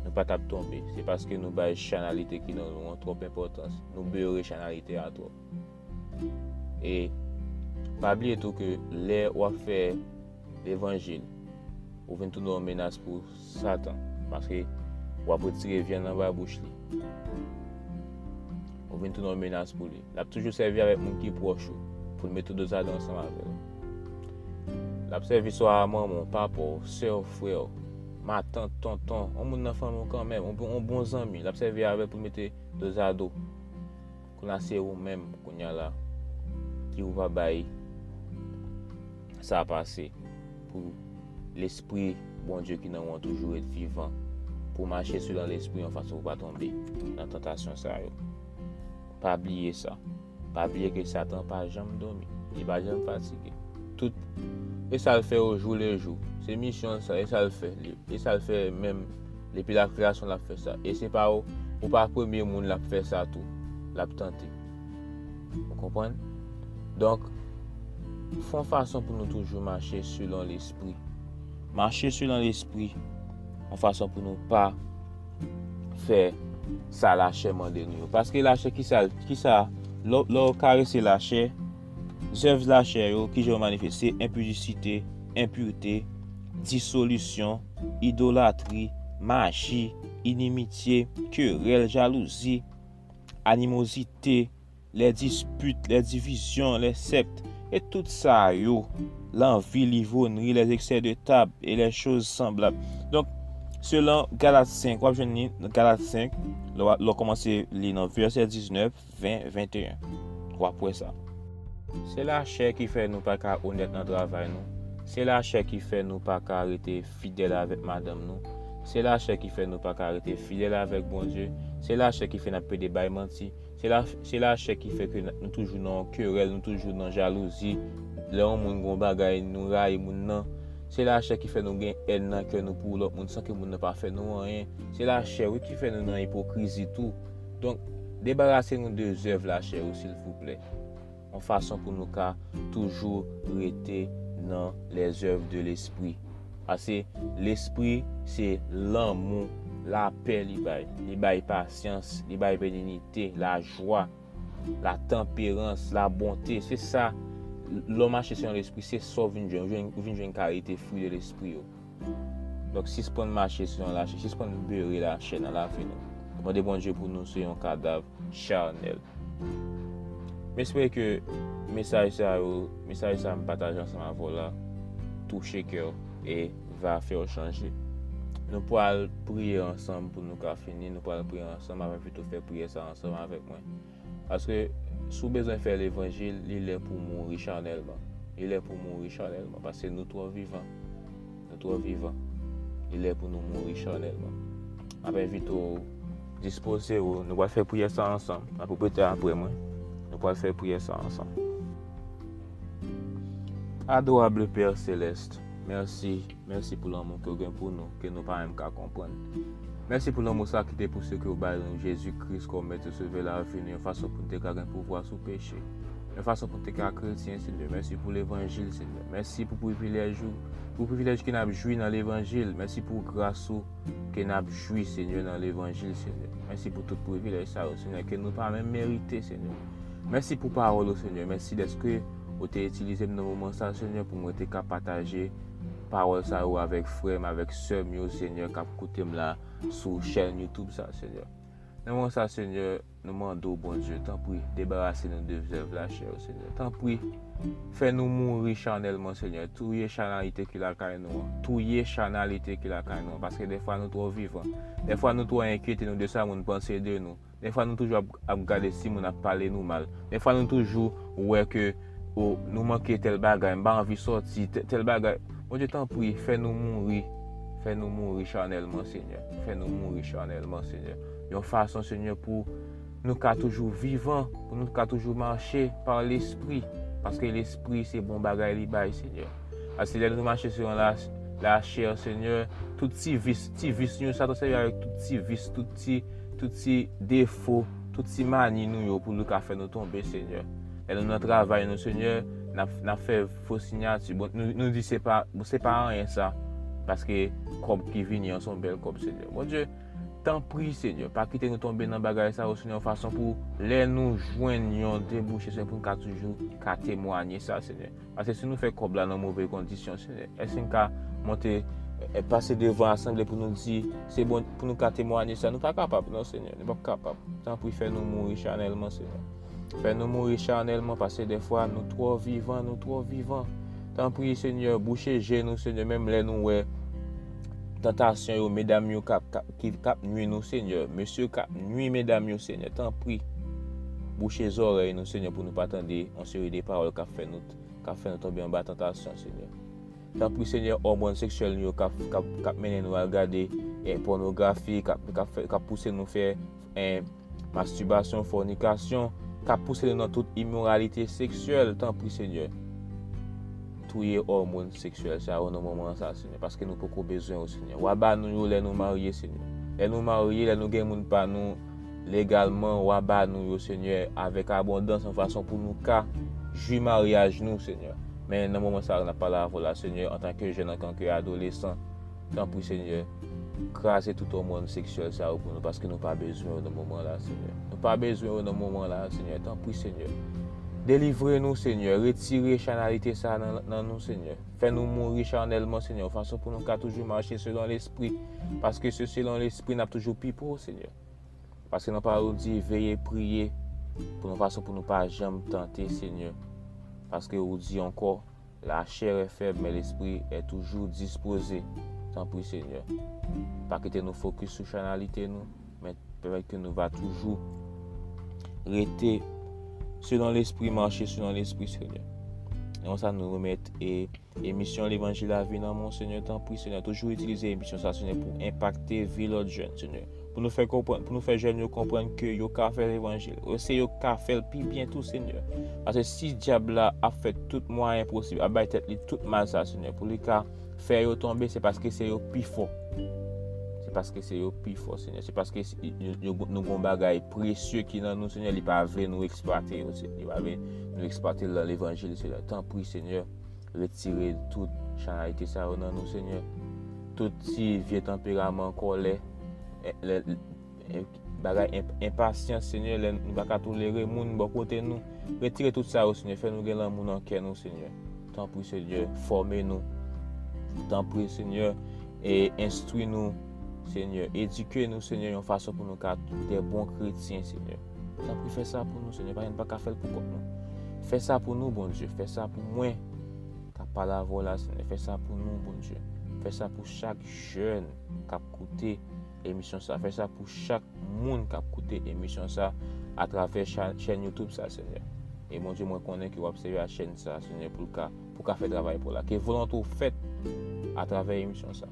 nou pa t ap tonbe. Se paske nou bay chanalite ki nan nou an twòp enpòtans. Nou bere chanalite a twòp. E pa bliye tou ke lè w ap fè levanjil, ou vin tounen yon menas pou Satan, paske w ap retire vyann anba bouch li. Ou vin tounen yon menas pou li. L ap toujou sèvi avèk moun ki pwòch ou, pou l mete w dozado ansanm avè l. L ap sèvi swa a manman w, papa w, sè w, frè w, matant, tonton, yon moun nan fanmi w kanmenm, yon bon, yon bon zanmi, l ap sèvi avè l pou l mete dozado. Kounye a se ou menm, kounye a la, ki pou pa bay sa pase, pou lespri Bondye ki nan ou an toujou ret vivan, pou w mache selon lespri an fason pou w pa tonbe nan tantasyon sa yo. Pa bliye sa. Pa bliye ke Satan pa janm dòmi. Li pa janm fatige. Tout, e sa l fè ojou le jou. Se misyon l sa, e sa l fè. Li, e sa l fè menm depi lakreyasyon l ap fè sa. E se pa ou, ou pa premye moun l ap fè sa tou. L ap tante. Ou konprann? Donk, fè yon fason pou nou toujou mache selon lespri. Mache selon lespri. Yon fason pou nou pa fè sa lachè mande nou yo. Paske lachè, kisa, kisa, lè, lè w karese lachè, zèv lachè yo, kijan yo manifeste? Enpidisite, enpirte, disolisyon, idolatri, maji, inimitye, kerèl, jalouzi, animozite, les disputes, les divisions, les sectes, e tout sa yo, lanvi, livwonri, les excès de table et les choses semblables. Donk, selon Galat senk, w ap jwenn li nan Galat senk, lè w, lè w kòmanse li nan vèsè diznèf, ven, venteyen. W ap wè sa. Se lachè ki fè nou pa ka onèt nan travay nou. Se lachè ki fè nou pa ka rete fidèl avèk madanm nou. Se lachè ki fè nou pa ka rete fidèl avèk Bondye. Se lachè ki fè n ap pede bay manti. Se la, se lachè ki fè ke n, nou toujou nan yon kerèl, nou toujou nan jalouzi. Lè yon moun gen yon bagay, nou rayi moun nan. Se lachè ki fè nou gen èn nan kè nou pou lòt moun san ke moun nan pa fè nou anyen. Se lachè, wi, ki fè nou nan ipokrizi tou. Donk, debarase nou de zèv lachè yo, silvouplè. Yon fason pou nou ka toujou rete nan les œuvres de l'esprit. Paske lespri se lanmou, lapè li bay. Li bay pasyans, li bay beninite, lajwa, latanperans, labonte. Se sa, lè w mache selon lespri, se sa w vin jwenn. Ou vin, ou vin jwenn kalite fwi de lespri yo. Donk, sispann mache selon lachè, sispann bere lachè nan lavi nou. Mande Bondye pou nou se yon kadav chanèl. M espere ke mesaj sa yo, mesaj sa m pataje ansanm avè w la, touche kè w e va fè w chanje. Nou pral priye ansanm pou nou ka fini, nou pral priye ansanm, avè m pito fè priyè sa ansanm avèk mwen. Paske si w bezwen fè levanjil, li lè pou mouri chanèlman. Li lè pou mouri chanèlman, paske nou twò vivan. Nou twò vivan. Li lè pou nou mouri chanèlman. M ap envite w dispoze w. Nou pral fè priyè sa ansanm. N ap repete apre mwen. Nou pral fè priyè sa ansanm. Adorable Père Céleste, mèsi, mèsi pou lanmou ke w gen pou nou, ke nou pa menm ka konprann. Mèsi pou lanmou sa ki te pouse ke w bay nou Jezi Kris kòm Mèt e Sovè lavi nou, yon fason pou n te ka gen pouvwa sou peche. Yon fason pou n te ka kretyen, Senyè. Mèsi pou levanjil, Senyè. Mèsi pou privilèj ou, pou privilèj ke n ap jwi nan levanjil. Mèsi pou gras ou ke n ap jwi, Senyè, nan levanjil, Senyè. Mèsi pou tout privilèj sa yo, Senyè, ke nou pa menm merite, Senyè. Mèsi pou pawòl ou, Senyè. Mèsi dèske ou te itilize m nan moman sa, Senyè, pou mwen te ka pataje pawòl sa yo avèk frè m, avèk sè m yo, Senyè, k ap koute m la sou chèn YouTube sa, Senyè. Nan moman sa, Senyè, nou mande w, Bondye, tanpri, debarase nou de zèv lachè yo, Senyè. Tanpri, fè nou mouri chanèlman, Senyè. Touye chanalite ki lakay nou an. Touye chanalite ki lakay nou an. Paske dèfwa nou twò vivan. Dèfwa nou twò enkyete nou de sa moun panse de nou. Dèfwa nou toujou ap, ap gade si moun ap pale nou mal. Dèfwa nou toujou wè ke, o, nou manke tèl bagay, m pa anvi sòti, tè-, tèl bagay. Bondye, tanpri, fè nou mouri. Fè nou mouri chanèlman, Senyè. Fè nou mouri chanèlman, Senyè. Yon fason, Senyè, pou nou ka toujou vivan, pou nou ka toujou mache pa lespri. Paske lespri se bon bagay li bay, Senyè. Paske lè nou mache selon la, lachè, Senyè, tout ti vis, ti vis nou yo, Satan sèvi avèk tout ti vis, tout ti, tout ti defo, tout ti mani nou yo pou nou ka fè nou tonbe, Senyè. Lè nou nan travay nou, Senyè, n ap, n ap fè fo siyati. Bon, nou, nou di se pa, se pa anyen sa. Paske kòb ki vini an se yon bèl kòb, Senyè. Bondye, tanpri, Senyè, pa kite nou tonbe nan bagay sa yo, Senyè, yon fason pou lè nou jwenn yon debouche, Senyè, pou nou ka toujou ka temwanye sa, Senyè. Paske si nou fè kòb la nan move kondisyon, Senyè, èske n ka monte, e, pase devan asanble pou nou di, se bon, pou nou ka temwanye sa? Nou pa kapab, non, Senyè, nou p ap kapab. Tanpri, fè nou mouri chanèlman, Senyè. Fè nou mouri chanèlman, paske dèfwa nou twò vivan, nou twò vivan. Tanpri, Senyè, bouche je nou, Senyè, menm lè nou wè tantasyon yo, medam yo k ap, k ap, ki, k ap nwi nou, Senyè. Mesye k ap nwi medam yo, Senyè. Tanpri, bouche zòrèy nou, Senyè, pou nou pa tande yon seri de pawòl k ap fè nou, k ap fè nou tonbe anba tantasyon, Senyè. Tanpri, Senyè, ògàn seksyèl nou yo k ap, k ap, k ap mennen nou al gade, e, pònografi, k ap, k ap fè, k ap pouse nou fè, e, mastibasyon, fònikasyon, k ap pouse nou nan tout imoralite seksyèl, tanpri, Senyè, touye òmòn seksyèl sa yo nan moman sa, Senyè, paske nou poko bezwen yo, Senyè. W a ba nou yo lè nou marye, Senyè. Lè nou marye, lè nou gen moun pa nou legalman, w a ba nou yo, Senyè, avèk abondans, yon fason pou nou ka jwi maryaj nou, Senyè. Men nan moman sa a, n ap pale avè w la, Senyè, antanke jèn, antanke adolesan, tanpri, Senyè, kraze tout òmòn seksyèl sa yo pou nou, paske nou pa bezwen yo nan moman la, Senyè. Nou pa bezwen yo nan moman la, Senyè. Tanpri, Senyè. Delivre nou, Senyè. Retire chanalite sa a nan, nan nou, Senyè. Fè nou mouri chanèlman, Senyè, yon fason pou nou ka toujou mache selon Lespri, paske se selon Lespri n ap toujou pi pre w, Senyè. Paske nan pawòl ou di, veye, priye, pou yon fason pou nou pa janm tante, Senyè. Paske ou di ankò, la chair est faible, mais l'esprit est toujours disposé. Tanpri, Senyè. Pa kite nou fokis sou chanalite nou, men pèmèt ke nou va toujou rete selon Lespri, mache selon Lespri, Senyè. Nan sa nou remèt e emisyon Levanjil Lavi nan men w, Senyè, tanpri, Senyè, toujou itilize emisyon sa, Senyè, pou enpakte vi lòt jèn, Senyè. Pou nou fè konprann, pou nou fè jèn yo konprann ke yo ka fè levanjil. Yo se yo ka fè l pi byen tou, Senyè. Paske si dyab la ap fè tout mwayen posib, ap bay tèt li tout mal sa, Senyè, pou li ka fè yo tonbe, se paske se yo pi fò. Se paske se yo pi fò, Senyè. Se paske si, yo, yo, nou gon bagay presye ki nan nou, Senyè, li pa vle nou eksplwate yo, Senyè. Li pa vle nou eksplwate l nan levanjil, Senyè. Tanpri, Senyè, retire tout chanalite sa yo nan nou, Senyè. Tout ti vye tanperaman kòlè, e, lè, e, bagay enp-, enpasyans, Senyè, lè nou pa ka tolere moun bò kote nou. Retire tout sa yo, Senyè. Fè nou gen lanmou nan kè nou, Senyè. Tanpri, Senyè, fòme nou. Tanpri, Senyè, e enstwi nou, Senyè. Edike nou, Senyè, yon fason pou nou ka de bon kretyen, Senyè. Tanpri, fè sa pou nou, Senyè. Pa, nou pa ka fè l pou kont nou. Fè sa pou nou, Bondye. Fè sa pou mwen k ap pale avè w la, Senyè. Fè sa pou nou, Bondye. Fè sa pou chak jèn k ap koute emisyon sa. Fè sa pou chak moun k ap koute emisyon sa atravè cha-, chèn YouTube sa, Senyè. E Bondye, mwen konnen ke w ap sèvi a chèn sa, Senyè, pou l ka, pou w ka fè travay pa w la. Ke volonte w fèt atravè emisyon sa.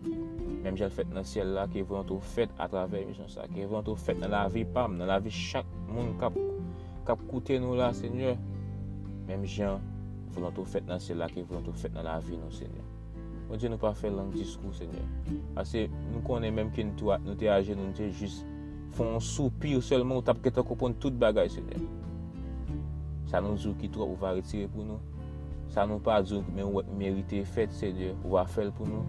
Menm jan l fèt nan syèl la, ke volonte w fèt atravè emisyon sa. Ke volonte w fèt nan lavi pa m, nan lavi chak moun k ap, k ap koute nou la, Senyè. Menm jan volonte w fèt nan syèl la, ke volonte w fèt nan lavi nou, Senyè. Bondye, nou pa fè long diskou, Senyè. Paske nou konnen menm ke nou tou a-, nou te ajenou, nou te jis fè yon soupi sèlman, ou t ap gentan konprann tout bagay, Senyè. Sa nou di w ki twòp, ou va retire pou nou. Sa nou pa di w, men ou wè k merite fèt, Senyè, ou va fè l pou nou.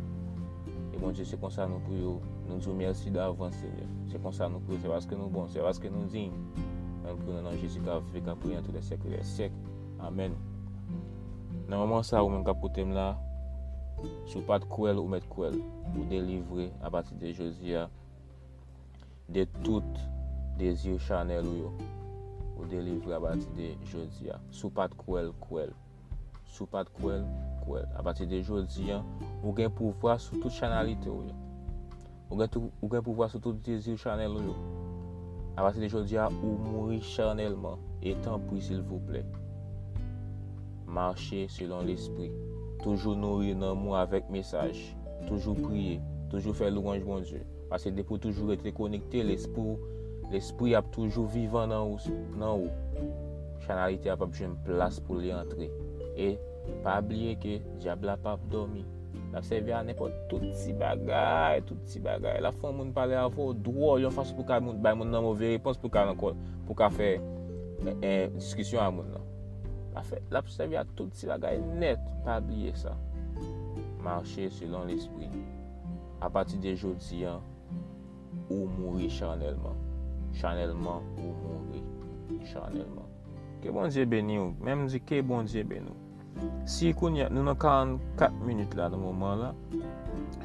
E Bondye, se konsa nou priye w. Nou di w mèsi davans, Senyè. Se konsa nou priye w, se paske nou bon, se paske nou diy. Nou priye w nan non Jezi k ap viv e k ap règne nan tout lè syèk dè syèk. Amèn. Nan moman sa, ou menm k ap koute m la, si w pa t kwè l, ou mèt kwè l. Ou delivre apati de jodi a de tout dezi chanèl ou yo. Ou delivre apati de jodi a. Si w pa t kwè l, kwè l. Si w pa t kwè l, kwè l. Apati de jodi a, ou gen pouvwa sou tout chanalite w yo. Ou gen tou, ou gen pouvwa sou tout dezi chanèl ou yo. Apati de jodi a, ou mouri chanèlman. E tanpri, silvouplè, mache selon Lespri. Toujou nouri nanm ou avèk mesaj. Toujou priye. Toujou fè lwanj Bondye. Paske depi w toujou rete konekte, lespri w, lespri ap toujou vivan nan ou, nan ou. Chanalite a p ap jwenn plas pou li antre. E pa bliye ke dyab la p ap dòmi. L ap sèvi a nenpòt tout ti bagay, tout ti bagay. L ap fè yon moun pale avè w dwòl, yon fason pou ka moun, bay moun nan move repons pou ka ankò, pou ka fè, e, e, diskisyon a moun nan. L ap fè, l ap sèvi a tout ti bagay nèt. Pa bliye sa. Mache selon Lespri. Apati de jodi a, ou mouri chanèlman. Chanèlman, ou mouri chanèlman. Ke Bondye beni w. Menm di ke Bondye beni w. Si kounye a, nou nan karannkat minit la, nan moman la,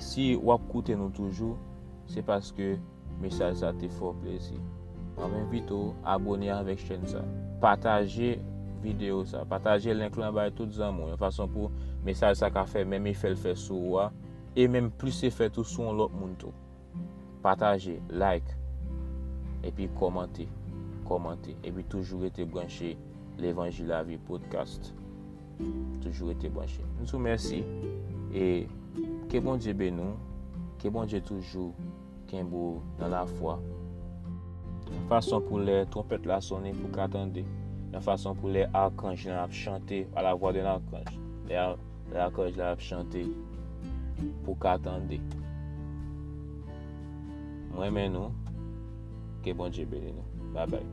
si w ap koute nou toujou, se paske mesaj sa te fè w plezi. M ap envite w abòne avèk chèn sa. Pataje videyo sa. Pataje link lan bay tout zanmi w, yon fason pou mesaj sa ka fè menm efè l fè sou ou a, e menm plis efè tou sou yon lòt moun tou. Pataje, like, epi kòmante, kòmante, epi toujou rete branche Levanjil Lavi Podcast. Toujou rete branche. M di w mèsi. E ke Bondye beni w. Ke Bondye toujou kenbe w nan lafwa. Fason pou lè twonpèt la sonnen pou w ka tande. nan fason pou lè akanj lan ap chante, à la voix de l'archange, lè, lè akanj la ap chante, pou ka tande. Mwen renmen nou. Ke Bondye beni nou. Babay.